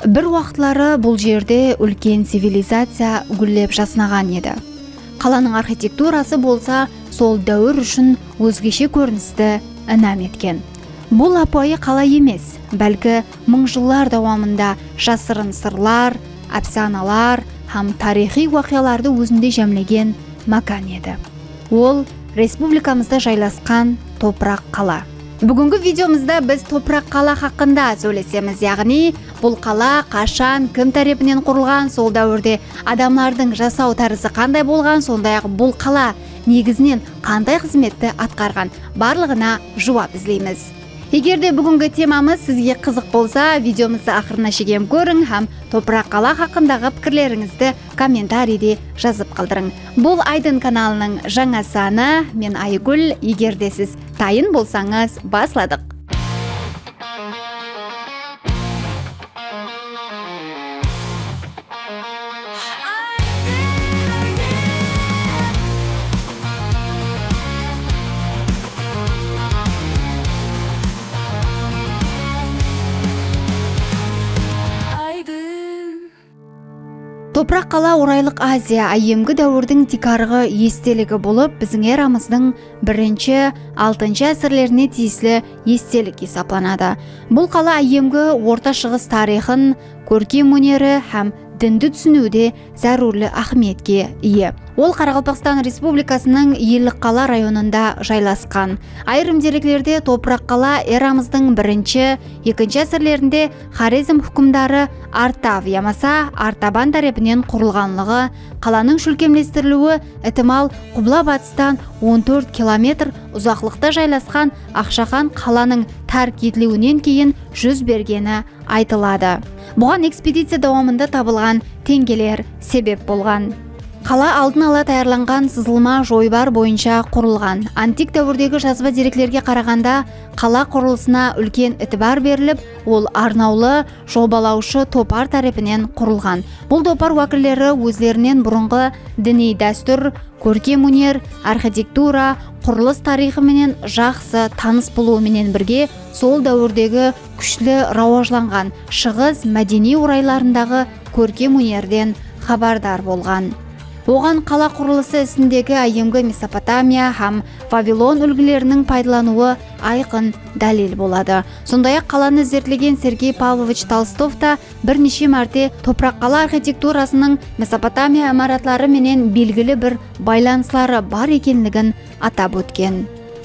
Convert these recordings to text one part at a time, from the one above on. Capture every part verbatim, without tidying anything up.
Bir waqıtları bul jerde úlken civilizaciya gúllep jasnaǵan edi. Qalanıń arxitekturası bolsa sol dáwir ushın ózgeshe kórinisti inam etken. Bul ápiwayı qala emes, bálki mıń jıllar dawamında jasırın sırlar, ápsanalar hám tariyxıy waqıyalardı ózinde jámlegen mákan edi. Ol respublikamızda jaylasqan Topıraq qala. Búgingi videomızda biz Topıraq qala haqqında sóylesemiz, yaǵnıy bul qala qashan, kim tárepinen qurılǵan, sol dáwirde adamlardıń jasaw tárizi qanday bolǵan, sonday-aq bul qala negizinen qanday xızmetti atqarǵan, barlıǵına juwap izleymiz. Eger de búgingi temamız sizge qızıq bolsa, videomızdı aqırına shekem kóriń hám Topıraq qala haqqındaǵı pikirlerińizdi kommentariyde jazıp qaldırıń. Bul Aydın kanalınıń jańa sanı, men Aygúl. Eger de siz tayın bolsańız, basladıq. Topıraq qala Oraylıq Aziya áyyemgi dáwirdiń tiykarǵı esteligi bolıp, biziń eramızdıń birinshi, altınshı ásirlerine tiyisli estelik esaplanadı. Bul qala áyyemgi Orta Shıǵıs tariyxın, kórkem óneri hám dindi túsiniwde zárúrli áhmiyetke iye. Ol Qaraqalpaqstan Respublikasınıń Ellikqala rayonında jaylasqan. Ayırım dereklerde Topıraq qala eramızdıń birinshi, ekinshi ásirlerinde Xorezm húkimdarı Artav yamasa Artaban tárepinen qurılǵanlıǵı, qalanıń shólkemlestiriliwi, itimal, qubla-batıstan on tórt kilometr uzaqlıqta jaylasqan Aqshaxan qalanıń tárk etiliwinen keyin júz bergeni aytıladı. Buǵan ekspediciya dawamında tabılǵan teńgeler sebep bolǵan. Qala aldın ala tayarlanǵan sızılma joybar boyınsha qurılǵan. Antik dáwirdegi jazba dereklerge qaraǵanda, qala qurılısına úlken itibar berilip, ol arnawlı jobalawshı topar tárepinen qurılǵan. Bul topar wákilleri ózlerinen burınǵı diniy dástúr, kórkem óner, arxitektura, qurılıs tariyxı menen jaqsı tanıs bolıwı menen birge, sol dáwirdegi kúshli rawajlanǵan Shıǵıs mádeniy oraylarındaǵı kórkem ónerden xabardar bolǵan. Oǵan qala qurılısı isindegi áyyemgi Mesopotamiya hám Vavilon úlgileriniń paydalanıwı ayqın dálil boladı. Sonday-aq, qalanı izertlegen Sergey Pavlovich Tolstov ta bir neshe márte Topıraq qala arxitekturasınıń Mesopotamiya imaratları menen belgili bir baylanısları bar ekenligin atap ótken.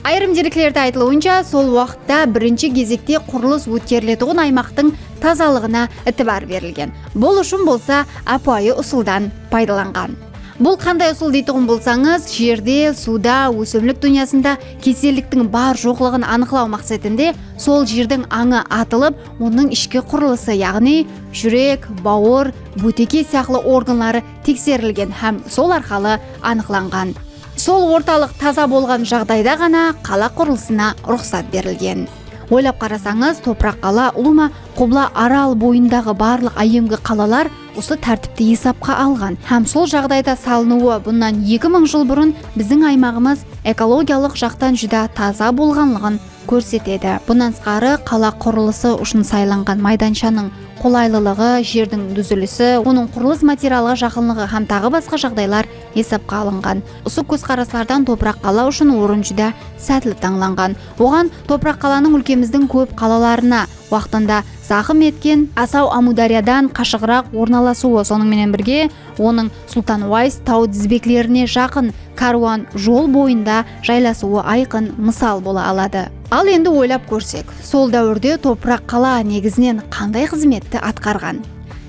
Ayırım dereklerde aytılıwınsha, sol waqıtta birinshi gezekte qurılıs ótkeriletuǵın aymaqtıń tazalıǵına itibar berilgen. Bul ushın bolsa ápiwayı usıldan paydalanǵan. Bul qanday usıl deytuǵın bolsańız, jerde, suwda, ósimlik dúnyasında keselliktiń bar-joqlıǵın anıqlaw maqsetinde sol jerdiń ańı atılıp, onıń ishki qurılısı, yaǵnıy júrek, bawır, bóteke sıyaqlı organları tekserilgen hám sol arqalı anıqlanǵan. Sol ortalıq taza bolǵan jaǵdayda ǵana qala qurılısına ruxsat berilgen. Oylap qarasańız, Topıraq qala ulıwma Qubla Aral boyındaǵı barlıq áyyemgi qalalar usı tártipti esapqa alǵan hám sol jaǵdayda salınıwı bunnan eki mıń jıl burın biziń aymaǵımız ekologiyalıq jaqtan júdá taza bolǵanlıǵın kórsetedi. Bunnan tısqarı, qala qurılısı ushın saylanǵan maydanshanıń qolaylılıǵı, jerdiń dúzilisi, onıń qurılıs materialǵa jaqınlıǵı hám taǵı basqa jaǵdaylar esapqa alınǵan. Usı kózqaraslardan Topıraq qala ushın orın júdá sátli tańlanǵan. Oǵan Topıraq qalanıń úlkemizdiń kóp qalalarına waqtında zaqım etken Asaw Ámiwdáryadan qashıǵıraq ornalasıwı, sonıń menen birge, onıń Sultan Ways taw dizbeklerine jaqın kárwan jol boyında jaylasıwı ayqın mısal bola aladı. Al endi oylap kórsek, sol dáwirde Topıraq qala negizinen qanday xızmetti atqarǵan?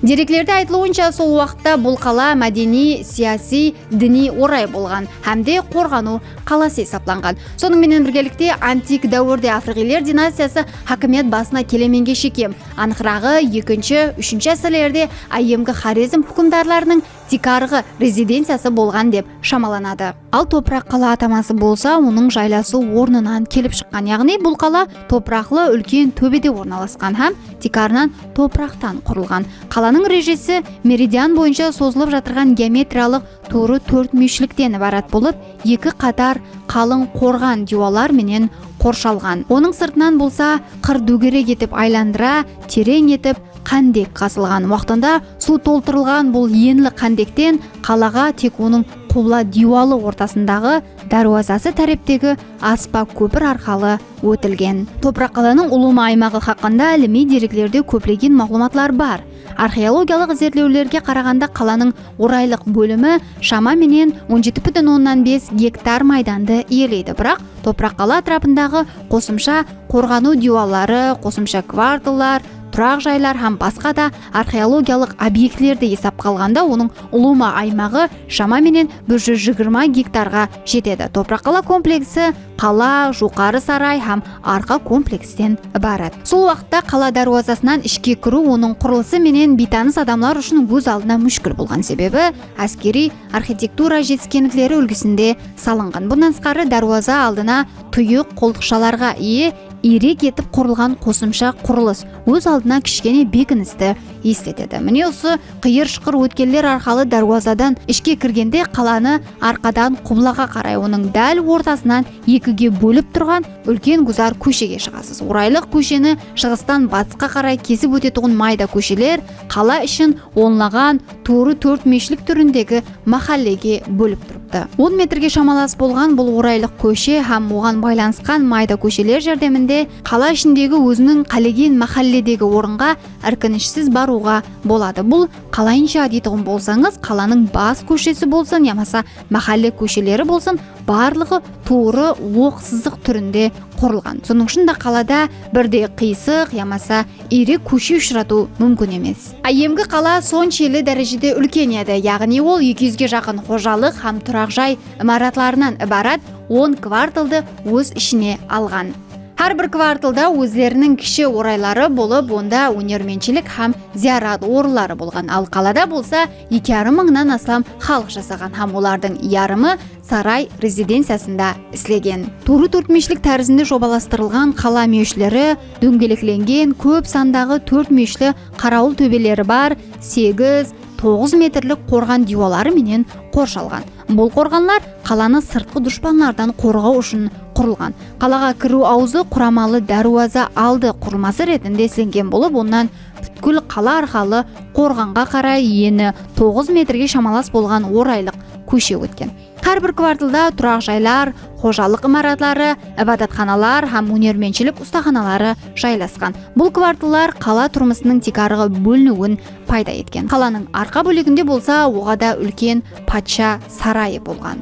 Dereklerde aytılıwınsha, sol waqıtta bul qala mádeniy, siyasiy, diniy oray bolǵan hám de qorǵanıw qalası esaplanǵan. Sonıń menen birgelikte, antik dáwirde afriqiyler dinastiyası hákimiyet basına kelemenge shekem, anıqıraǵı, ekinshi, úshinshi ásirlerde áyyemgi Xorezm húkimdarlarınıń tiykarǵı rezidenciyası bolǵan dep shamalanadı. Al Topıraq qala ataması bolsa onıń jaylasıw ornınan kelip shıqqan, yaǵnıy bul qala topıraqlı úlken tóbede ornalasqan hám tiykarınan topıraqtan qurılǵan. Qalanıń rejesi meridian boyınsha sozılıp jatırǵan geometriyalıq tuwrı tórtmúyeshlikten ibarat bolıp, eki qatar qalıń qorǵan diywallar menen qorshalǵan. Onıń sırtınan bolsa qır dógerek etip aylandıra, tereń etip, qándek qazılǵan. Waqtında suw toltırılǵan bul enli qándekten qalaǵa tek onıń qubla diywalı ortasındaǵı dárwazası táreptegi aspa kópir arqalı ótilgen. Topıraq qalanıń ulıwma aymaǵı haqqında ilimiy dereklerde kóplegen maǵlıwmatlar bar. Arxeologiyalıq izertlewlerge qaraǵanda, qalanıń oraylıq bólimi shama menen on jeti pútin onnan bes gektar maydandı iyeleydi. Biraq topıraq qala átirapındaǵı qosımsha qorǵanıw diywalları, qosımsha kvartallar, turaq jaylar hám basqa da arxeologiyalıq obyektlerdi esapqa alǵanda, onıń ulıwma aymaǵı shama menen bir júz jigirma gektarǵa jetedi. Topıraq qala kompleksi qala, joqarı saray hám arqa kompleksten ibarat. Sol waqıtta qala dárwazasınan ishke kiriw onıń qurılısı menen biytanıs adamlar ushın óz aldına múshkil bolǵan, sebebi áskeriy arxitektura jetiskenlikleri úlgisinde salınǵan. Bunnan tısqarı, dárwaza aldına tuyıq qoldıqshalarǵa iye, iyrek etip qurılǵan qosımsha qurılıs óz aldına kishkene bekinisti esletedi. Mine, usı qıyır-shıqır ótkeller arqalı dárwazadan ishke kirgende, qalanı arqadan qublaǵa qaray, onıń dál ortasınan ekige bólip turǵan úlken gúzar kóshege shıǵasız. Oraylıq kósheni shıǵıstan batısqa qaray kesip ótetuǵın mayda kósheler qala ishin onlaǵan tuwrı tórtmúyeshlik túrindegi máhállege bólip turıptı. On metrge shamalas bolǵan bul oraylıq kóshe hám oǵan baylanısqan mayda kósheler járdeminde qala ishindegi óziniń qálegen máhálledegi orınǵa irkinishsiz barıwǵa boladı. Bul qalayınsha deytuǵın bolsańız, qalanıń bas kóshesi bolsın yamasa máhálle kósheleri bolsın, barlıǵı tuwrı oq sızıq túrinde qurılǵan. Sonıń ushın da qalada birde qıysıq yamasa iyrek kóshe ushıratıw múmkin emes. Áyyemgi qala sonshelli dárejede úlken edi, yaǵnıy ol eki júzge jaqın xojalıq hám turaq jay imaratlarınan ibarat on kvartaldı óz ishine alǵan. Hár bir kvartalda ózleriniń kishi orayları bolıp, onda ónermentshilik hám zıyarat orınları bolǵan. Al qalada bolsa eki jarım mıńnan aslam xalıq jasaǵan hám olardıń yarımı saray rezidenciyasında islegen. Tuwrı tórtmúyeshlik tárizinde jobalastırılǵan qala múyeshleri dóńgeleklengen, kóp sandaǵı tórtmúyeshli qarawıl tóbeleri bar, segiz, toǵız metrlik qorǵan diywaları menen qorshalǵan. Bul qorǵanlar qalanı sırtqı dushpanlardan qorǵaw ushın qurılǵan. Qalaǵa kiriw awzı quramalı dárwaza aldı qurılması retinde islengen bolıp, onnan pútkil qala arqalı qorǵanǵa qaray eni toǵız metrge shamalas bolǵan oraylıq kóshe ótken. Hár bir kvartalda turaq jaylar, xojalıq imaratları, ibadatxanalar hám ónermentshilik ustaxanaları jaylasqan. Bul kvartallar qala turmısınıń tiykarǵı bóliniwin payda etken. Qalanıń arqa bóleginde bolsa oǵada úlken patsha sarayı bolǵan.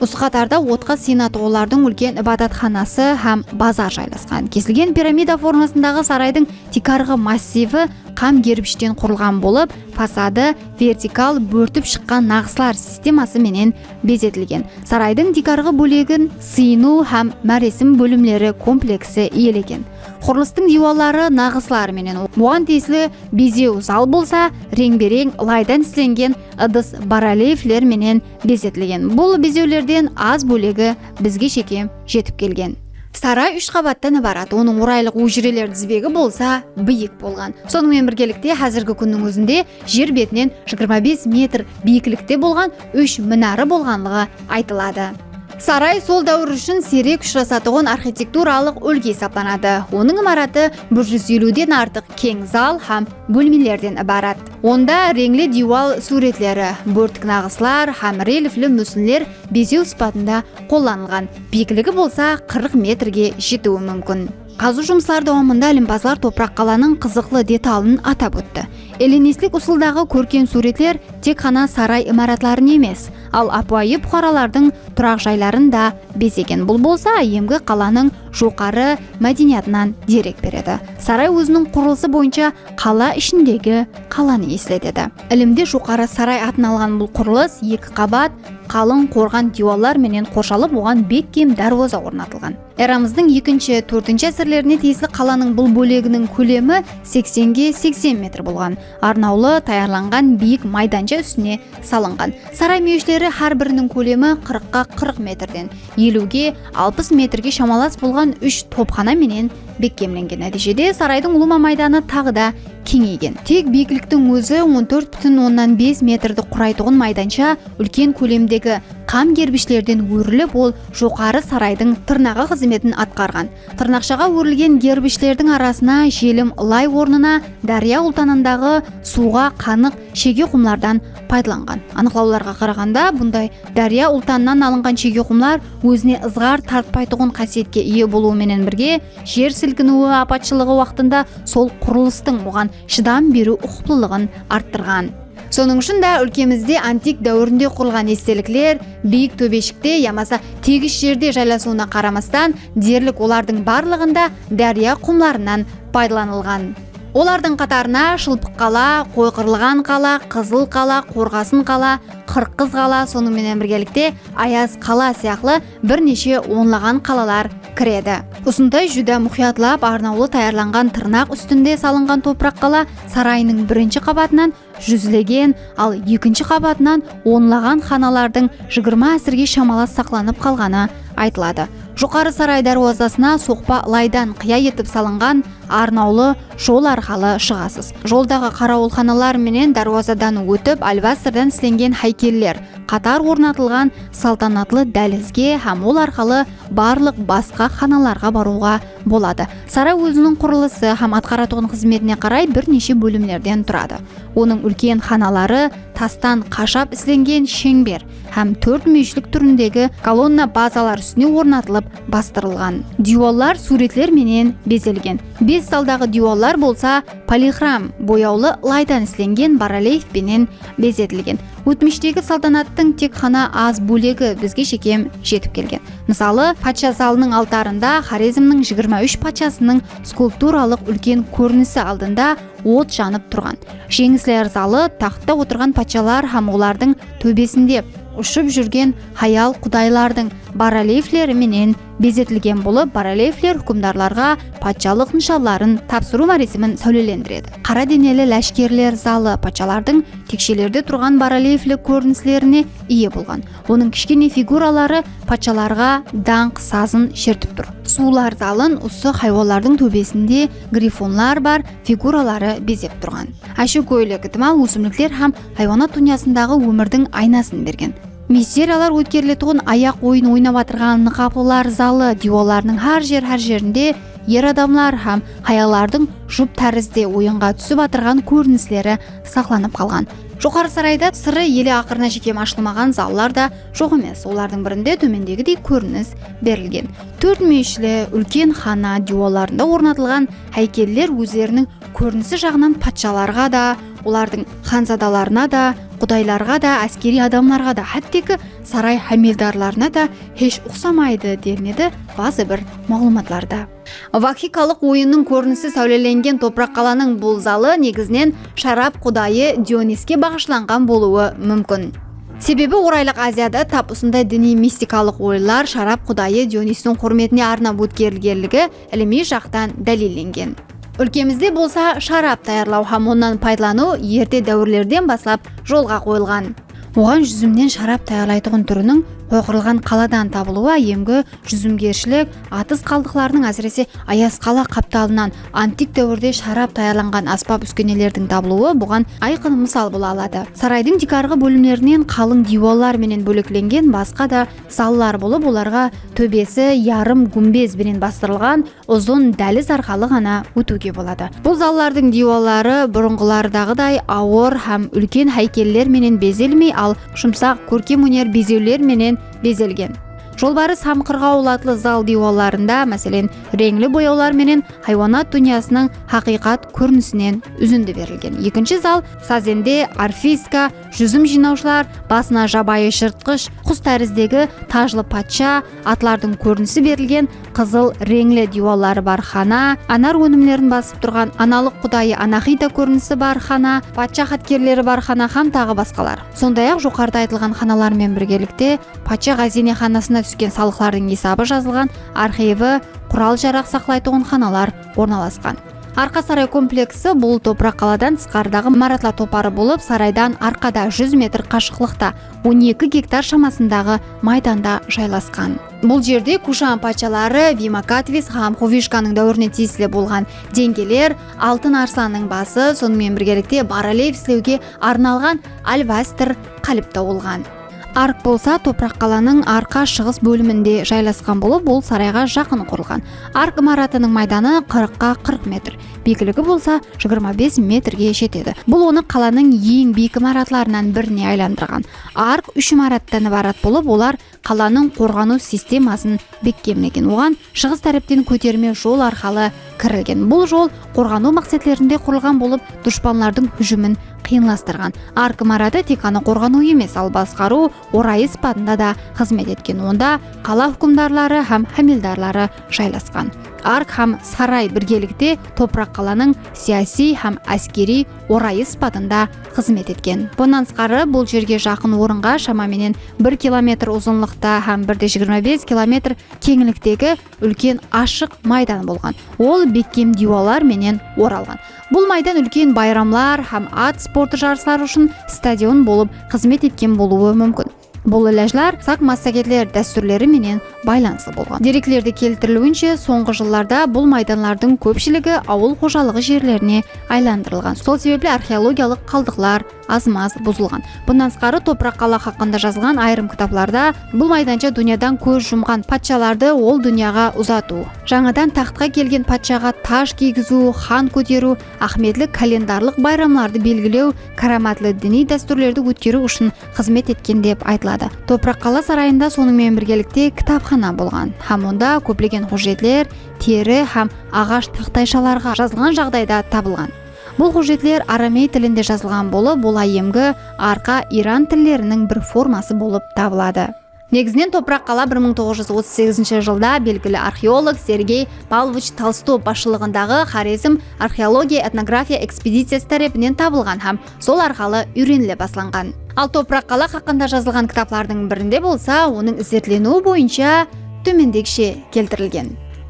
Usı qatarda otqa sıyınatuǵınlardıń úlken ibadatxanası hám bazar jaylasqan. Kesilgen piramida formasındaǵı saraydıń tiykarǵı massivi qam gerbishten qurılǵan bolıp, fasadı vertikal bórtip shıqqan naǵıslar sisteması menen bezetilgen. Saraydıń tiykarǵı bólegin sıyınıw hám máresim bólimleri kompleksi iyelegen. Qurılıstıń diywalları naǵıslar menen, oǵan tiyisli bezew zal bolsa reńbe-reń ılaydan islengen ıdıs barelefler menen bezetilgen. Bul bezewlerden az bólegi bizge shekem jetip kelgen. Saray úsh qabattan ibarat, onıń oraylıq ójireler dizbegi bolsa biyik bolǵan. Sonıń menen birgelikte, házirgi kúnniń ózinde jer betinen jigirma bes metr biyiklikte bolǵan úsh minarı bolǵanlıǵı aytıladı. Saray sol dáwir ushın siyrek ushırasatuǵın arxitekturalıq úlgi esaplanadı. Onıń imaratı bir júz eliwden artıq keń zal hám bólmelerden ibarat. Onda reńli diywal súwretleri, bórtik naǵıslar hám relefli músinler bezew sıpatında qollanılǵan. Biyikligi bolsa qırq metrge jetiwi múmkin. Qazıw jumısları dawamında ilimpazlar Topıraq qalanıń qızıqlı detalın atap ótti. Ellinistlik usıldaǵı kórkem súwretler tek ǵana saray imaratların emes, al ápiwayı puqaralardıń turaq jayların da bezegen. Bul bolsa áyyemgi qalanıń joqarı mádeniyatınan derek beredi. Saray óziniń qurılısı boyınsha qala ishindegi qalanı esletedi. Ilimde joqarı saray atın alǵan bul qurılıs eki qabat, qalıń qorǵan diywallar menen qorshalıp, oǵan bekkem dárwaza ornatılǵan. Eramızdıń ekinshi, tórtinshi ásirlerine tiyisli qalanıń bul bóleginiń kólemi seksenge seksen metr bolǵan. Arnawlı tayarlanǵan biyik maydansha ústine salınǵan. Saray múyeshleri hár biriniń kólemi qırqqa qırq metrden, eliwge alpıs metrge shamalas bolǵan úsh topxana menen bekkemlengen. Nátiyjede saraydıń ulıwma maydanı taǵı da keńeygen. Tek biyikliktiń ózi on tórt pútin onnan bes metrdi quraytuǵın maydansha úlken kólemdegi qam gerbishlerden órilip, ol joqarı saraydıń tırnaǵı xızmetin atqarǵan. Tırnaqshaǵa órilgen gerbishlerdiń arasına jelim lay ornına dárya ultanındaǵı suwǵa qanıq shege qumlardan paydalanǵan. Anıqlawlarǵa qaraǵanda, bunday dárya ultanınan alınǵan shege qumlar ózine ızǵar tartpaytuǵın qásiyetke iye bolıwı menen birge, jer silkiniwi apatshılıǵı waqtında sol qurılıstıń oǵan shıdam beriw uqıplılıǵın arttırǵan. Sonıń ushın da úlkemizde antik dáwirinde qurılǵan estelikler biyik tóbeshikte yamasa tegis jerde jaylasıwına qaramastan, derlik olardıń barlıǵında dárya qumlarınan paydalanılǵan. Olardıń qatarına Shılpıq qala, Qoyqırılǵan qala, Qızıl qala, Qorǵasın qala, Qırq qız qala, sonıń menen birgelikte Ayaz qala sıyaqlı bir neshe onlaǵan qalalar kiredi. Usınday júdá muqıyatlap arnawlı tayarlanǵan tırnaq ústinde salınǵan topıraq qala sarayınıń birinshi qabatınan júzlegen, al ekinshi qabatınan onlaǵan xanalardıń jigirma ásirge shamalas saqlanıp qalǵanı aytıladı. Joqarı saray dárwazasına soqpa laydan qıya etip salınǵan arnawlı jol arqalı shıǵasız. Joldaǵı qarawılxanalar menen dárwazadan ótip, albastrdan islengen háykeller qatar ornatılǵan saltanatlı dálizge hám ol arqalı barlıq basqa xanalarǵa barıwǵa boladı. Saray óziniń qurılısı hám atqaratuǵın xızmetine qaray bir neshe bólimlerden turadı. Onıń úlken xanaları tastan qashap islengen sheńber hám tórt múyeshlik túrindegi kolonna bazalar ústine ornatılıp bastırılǵan. Diywallar súwretler menen bezelgen. Bes zaldaǵı diywallar bolsa polixrom boyawlı laydan islengen barelef penen bezetilgen. Ótmishtegi saltanattıń tek ǵana az bólegi bizge shekem jetip kelgen. Mısalı, patsha zalınıń altarında Xorezmniń jigirma úsh patshasınıń skulpturalıq úlken kórinisi aldında ot janıp turǵan. Jeńisler zalı taxtta otırǵan patshalar hám olardıń tóbesinde ushıp júrgen hayal qudaylardıń barelefleri menen bezetilgen bolıp, barelefler húkimdarlarǵa patshalıq nıshanların tapsırıw máresimin sáwlelendiredi. Qara deneli láshkerler zalı patshalardıń tekshelerde turǵan barelefli kórinislerine iye bolǵan. Onıń kishkene figuraları patshalarǵa dańq sazın shertip tur. Suwlar zalın usı haywanlardıń tóbesinde grifonlar bar figuraları bezep turǵan. Áshekóylik, itimal ósimlikler hám haywanat dúnyasındaǵı ómirdiń aynasın bergen. Misteriyalar ótkeriletuǵın ayaq oyın oynap atırǵan nıqaplılar zalı diywallarınıń hár jer-hár jerinde er adamlar hám hayallardıń jup tárizde oyınǵa túsip atırǵan kórinisleri saqlanıp qalǵan. Joqarı sarayda sırı ele aqırına shekem ashılmaǵan zallar da joq emes. Olardıń birinde tómendegidey kórinis berilgen. Tórt múyeshli úlken xana diywallarında ornatılǵan háykeller ózleriniń kórinisi jaǵınan patshalarǵa da, olardıń xanzadalarına da, qudaylarǵa da, áskeriy adamlarǵa da, hátteki saray hámeldarlarına da hesh uqsamaydı, delinedi bazı bir maǵlıwmatlarda. Vaxikalıq oyınnıń kórinisi sáwlelengen topıraq qalanıń bul zalı negizinen sharap qudayı Dioniske baǵıshlanǵan bolıwı múmkin. Sebebi Oraylıq Aziyada tap usınday diniy-mistikalıq oyınlar sharap qudayı Dionistiń húrmetine arnap ótkerilgenligi ilimiy jaqtan dálillengen. Úlkemizde bolsa sharap tayarlaw hám onnan paydalanıw erte dáwirlerden baslap jolǵa qoyılǵan. Oǵan júzimnen sharap tayarlaytuǵın túriniń Qoyqırılǵan qaladan tabılıwı, áyyemgi júzimgershilik, atız qaldıqlarınıń, ásirese, Ayaz qala qaptalınan antik dáwirde sharap tayarlanǵan ásbap-úskenelerdiń tabılıwı buǵan ayqın mısal bola aladı. Saraydıń tiykarǵı bólimlerinen qalıń diywallar menen bóleklengen basqa da zallar bolıp, olarǵa tóbesi yarım gúmbez benen bastırılǵan uzın dáliz arqalı ǵana ótiwge boladı. Bul zallardıń diywalları burınǵılardaǵıday awır hám úlken háykeller menen bezelmey, al, jumsaq kórkem óner bezewler menen bezelgen. Jolbarıs hám qırǵawıl atlı zal diywallarında, máselen, reńli boyawlar menen haywanat dúnyasınıń haqıyqat kórinisinen úzindi berilgen. Ekinshi zal sazende, orfistka, júzim jıynawshılar, basına jabayı jırtqısh qus tárizdegi tajlı patsha, atlardıń kórinisi berilgen, qızıl reńli diywalları bar xana, anar ónimlerin basıp turǵan analıq qudayı Anaxita kórinisi bar xana, patsha xatkerleri bar xana hám taǵı basqalar. Sonday-aq, joqarıda aytılǵan xanalar menen birgelikte patsha ǵáziyne xanasına túsken salıqlardıń esabı jazılǵan arxivi, qural-jaraq saqlaytuǵın xanalar ornalasqan. Arqa saray kompleksi bul topıraq qaladan tısqarıdaǵı imaratlar toparı bolıp, saraydan arqada júz metr qashıqlıqta on eki gektar shamasındaǵı maydanda jaylasqan. Bul jerde Kushan patshaları Vima Katvis hám Xuvishkanıń dáwirine tiyisli bolǵan deńgeler, altın arslannıń bası, sonıń menen birgelikte barelef islewge arnalǵan alvastr qálip tawılǵan. Ark bolsa Topıraq qalanıń arqa-shıǵıs bóliminde jaylasqan bolıp, ol sarayǵa jaqın qurılǵan. Ark imaratınıń maydanı qırqqa qırq metr, biyikiligi bolsa jigirma bes metrge jetedi. Bul onı qalanıń eń biyik imaratlarınan birine aylandırǵan. Ark úsh imarattan ibarat bolıp, olar qalanıń qorǵanıw sistemasın bekkemlegen. Oǵan shıǵıs tárepten kóterme jol arqalı kirilgen. Bul jol qorǵanıw maqsetlerinde qurılǵan bolıp, dushpanlardıń hújimin qıyınlastırǵan. Ark imaratı tek ǵana qorǵanıw emes, al basqarıw orayı sıpatında da xızmet etken. Onda qala húkimdarları hám hámeldarları jaylasqan. Ark hám saray birgelikte Topıraq qalanıń siyasiy hám áskeriy orayı sıpatında xızmet etken. Bunnan tısqarı, bul jerge jaqın orınǵa shama menen bir kilometr uzınlıqta hám bir de jigirma bes kilometr keńliktegi úlken ashıq maydan bolǵan. Ol bekkem diywallar menen oralǵan. Bul maydan úlken bayramlar hám at sportı jarısları ushın stadion bolıp xızmet etken bolıwı múmkin. Bul ilajlar sak-massagetler dástúrleri menen baylanıslı bolǵan. Dereklerde keltiriliwinshe, sońǵı jıllarda bul maydanlardıń kópshiligi awıl xojalıǵı jerlerine aylandırılǵan. Sol sebepli arxeologiyalıq qaldıqlar az-maz buzılǵan. Bunnan tısqarı, Topıraq qala haqqında jazılǵan ayırım kitaplarda bul maydansha dúnyadan kóz jumǵan patshalardı ol dúnyaǵa uzatıw, jańadan taxtqa kelgen patshaǵa taj kiygiziw, xan kóteriw, áhmiyetli kalendarlıq bayramlardı belgilew, káramatlı diniy dástúrlerdi ótkeriw ushın xızmet etken dep aytıladı. Topıraq qala sarayında sonıń menen birgelikte kitapxana bolǵan hám onda kóplegen hújjetler teri hám aǵash taxtayshalarǵa jazılǵan jaǵdayda tabılǵan. Bul hújjetler aramey tilinde jazılǵan bolıp, ol áyyemgi arqa iran tilleriniń bir forması bolıp tabıladı. Negizinen Topıraq qala bir mıń toǵız júz otız segizinshi jılda belgili arxeolog Sergey Pavlovich Tolstov basshılıǵındaǵı Xorezm arxeologiya-etnografiya ekspediciyası tárepinen tabılǵan hám sol arqalı úyrenile baslanǵan. Al Topıraq qala haqqında jazılǵan kitaplardıń birinde bolsa onıń izertleniwi boyınsha tómendegishe keltirilgen.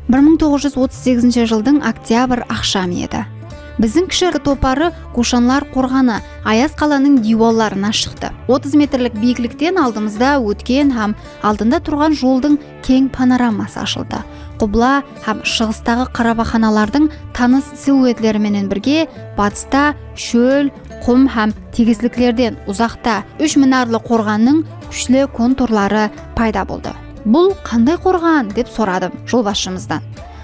Bir mıń toǵız júz otız segizinshi jıldıń oktyabr aqshamı edi. Biziń kishi toparı Kushanlar qorǵanı, Ayaz qalanıń diywallarına shıqtı. Otız metrlik biyiklikten aldımızda ótken hám aldında turǵan joldıń keń panoraması ashıldı. Qubla hám shıǵıstaǵı qarabaxanalardıń tanıs siluetleri menen birge, batısta shól, qum hám tegisliklerden uzaqta úsh minarlı qorǵannıń kúshli konturları payda boldı. "Bul qanday qorǵan?" dep soradım jolbasshımızdan.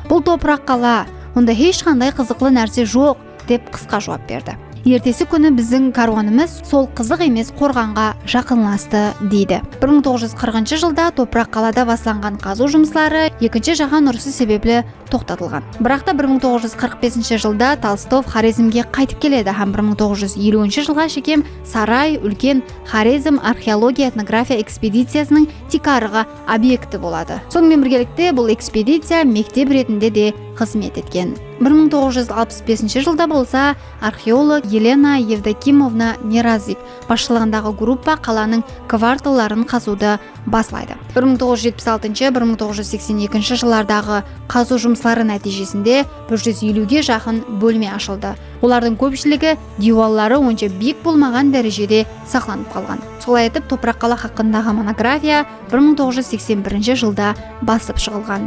"Bul topıraq qala, onda hesh qanday qızıqlı nárse joq", dep qısqa juwap berdi. Ertesi kúni biziń kárwanımız sol qızıq emes qorǵanǵa jaqınlastı, deydi. Bir mıń toǵız júz qırqınshı jılda Topıraq qalada baslanǵan qazıw jumısları Ekinshi jáhán urısı sebepli toqtatılǵan. Biraq ta bir mıń toǵız júz qırq besinshi jılda Tolstov Xorezmge qaytıp keledi hám bir mıń toǵız júz eliwinshi jılǵa shekem saray úlken Xorezm arxeologiya-etnografiya ekspediciyasınıń tiykarǵı obyekti boladı. Sonıń menen birgelikte, bul ekspediciya mektep retinde de xızmet etken. Bir mıń toǵız júz alpıs besinshi jılda bolsa arxeolog Yelena Yevdokimovna Nerazik basshılıǵındaǵı gruppa qalanıń kvartalların qazıwdı baslaydı. Bir mıń toǵız júz jetpis altınshı, bir mıń toǵız júz seksen ekinshi jıllardaǵı qazıw jumısları nátiyjesinde bir júz eliwge jaqın bólme ashıldı. Olardıń kópshiligi diywalları onsha biyik bolmaǵan dárejede saqlanıp qalǵan. Solay etip, Topıraq qala haqqındaǵı monografiya bir mıń toǵız júz seksen birinshi jılda basıp shıǵılǵan.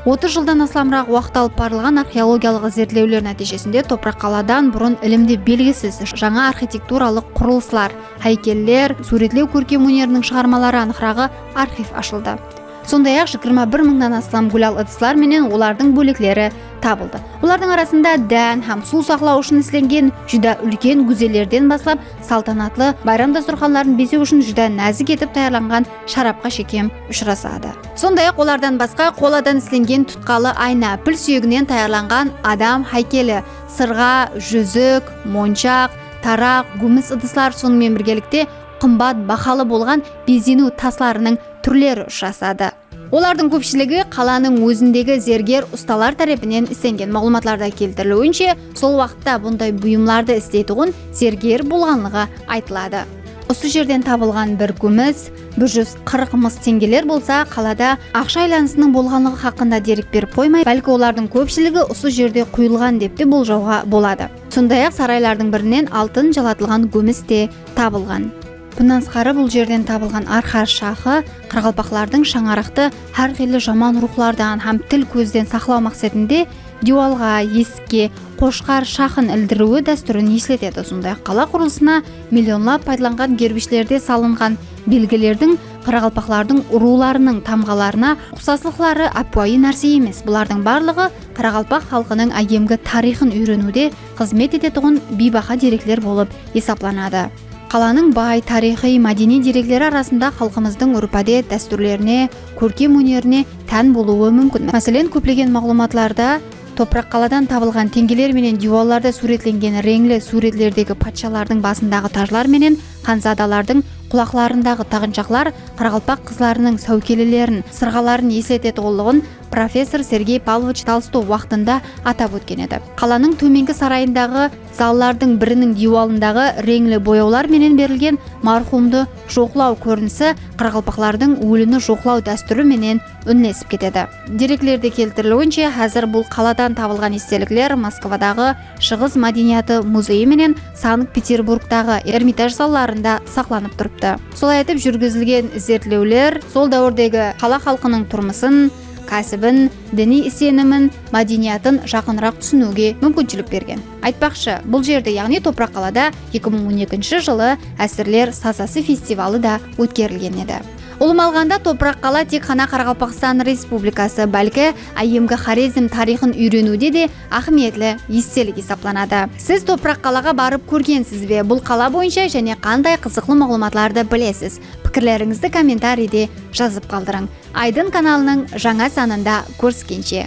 Otız jıldan aslamıraq waqıt alıp barılǵan arxeologiyalıq izertlewler nátiyjesinde Topıraq qaladan burın ilimde belgisiz jańa arxitekturalıq qurılıslar, háykeller, súwretlew kórkem óneriniń shıǵarmaları, anıqraǵı, arxiv ashıldı. Sonday-aq, jigirma bir mıńnan aslam gúlal ıdıslar menen olardıń bólekleri tabıldı. Olardıń arasında dán hám suw saqlaw ushın islengen júdá úlken gúzelerden baslap, saltanatlı bayram dasturxanların bezew ushın júdá názik etip tayarlanǵan sharapqa shekem ushırasadı. Sonday-aq, olardan basqa qoladan islengen tutqalı ayna, pil súyeginen tayarlanǵan adam háykeli, sırǵa, júzik, monshaq, taraq, gúmis ıdıslar, sonıń menen birgelikte qımbat bahalı bolǵan bezeniw taslarınıń túrleri ushırasadı. Olardıń kópshiligi qalanıń ózindegi zerger ustalar tárepinen islengen. Maǵlıwmatlarda keltiriliwinshe, sol waqıtta bunday buyımlardı isleytuǵın zerger bolǵanlıǵı aytıladı. Usı jerden tabılǵan bir gúmis, bir júz qırq mıs teńgeler bolsa qalada aqsha aylanısınıń bolǵanlıǵı haqqında derek berip qoymay, bálki olardıń kópshiligi usı jerde quyılǵan dep te boljawǵa boladı. Sonday-aq, saraylardıń birinen altın jalatılǵan gúmis te tabılǵan. Bunnan tısqarı, bul jerden tabılǵan arqa shaxı qaraqalpaqlardıń shańaraqtı hár qıylı jaman ruwxlardan hám til kózden saqlaw maqsetinde diywalǵa, esikke qoshqar shaxın ildiriwi dástúrin esletedi. Sonday-aq, qala qurılısına millionlap paydalanǵan gerbishlerde salınǵan Belgilerdiń qaraqalpaqlardıń urıwlarınıń tamǵalarına uqsaslıqları ápiwayı nárse emes. Bulardıń barlıǵı qaraqalpaq xalqınıń áyyemgi tariyxın úyreniwde xızmet etetuǵın biybaha derekler bolıp esaplanadı. Qalanıń bay tariyxıy-mádeniy derekleri arasında xalqımızdıń úrp-ádet, dástúrlerine, kórkem ónerine tán bolıwı múmkin. Máselen, kóplegen maǵlıwmatlarda Topıraq qaladan tabılǵan teńgeler menen diywallarda súwretlengen reńli súwretlerdegi patshalardıń basındaǵı tajlar menen xanzadalardıń qulaqlarındaǵı taǵınshaqlar qaraqalpaq qızlarınıń sáwkelilerin, sırǵaların esletetuǵınlıǵın professor Sergey Pavlovich Tolstov waqtında atap ótken edi. Qalanıń tómengi sarayındaǵı zallardıń biriniń diywalındaǵı reńli boyawlar menen berilgen marhumdı joqlaw kórinisi qaraqalpaqlardıń ólini joqlaw dástúri menen únlesip ketedi. Dereklerde keltiriliwinshe, házir bul qaladan tabılǵan estelikler Moskvadaǵı Shıǵıs mádeniyatı muzeyi menen Sankt-Peterburgtaǵı Ermitaj zallarında saqlanıp turıptı. Solay etip, júrgizilgen izertlewler sol dáwirdegi qala xalqınıń turmısın, kásibin, diniy isenimin, mádeniyatın jaqınıraq túsiniwge múmkinshilik bergen. Aytpaqshı, bul jerde, yaǵnıy Topıraq qalada eki mıń on ekinshi jılı Ásirler sazası festivalı da ótkerilgen edi. Ulıwma alǵanda, Topıraq qala tek ǵana Qaraqalpaqstan Respublikası, bálki áyyemgi Xorezm tariyxın úyreniwde de áhmiyetli estelik esaplanadı. Siz Topıraq qalaǵa barıp kórgensiz be? Bul qala boyınsha jáne qanday qızıqlı maǵlıwmatlardı bilesiz? Pikirlerińizdi kommentariyde jazıp qaldırıń. Aydın kanalınıń jańa sanında kóriskenshe!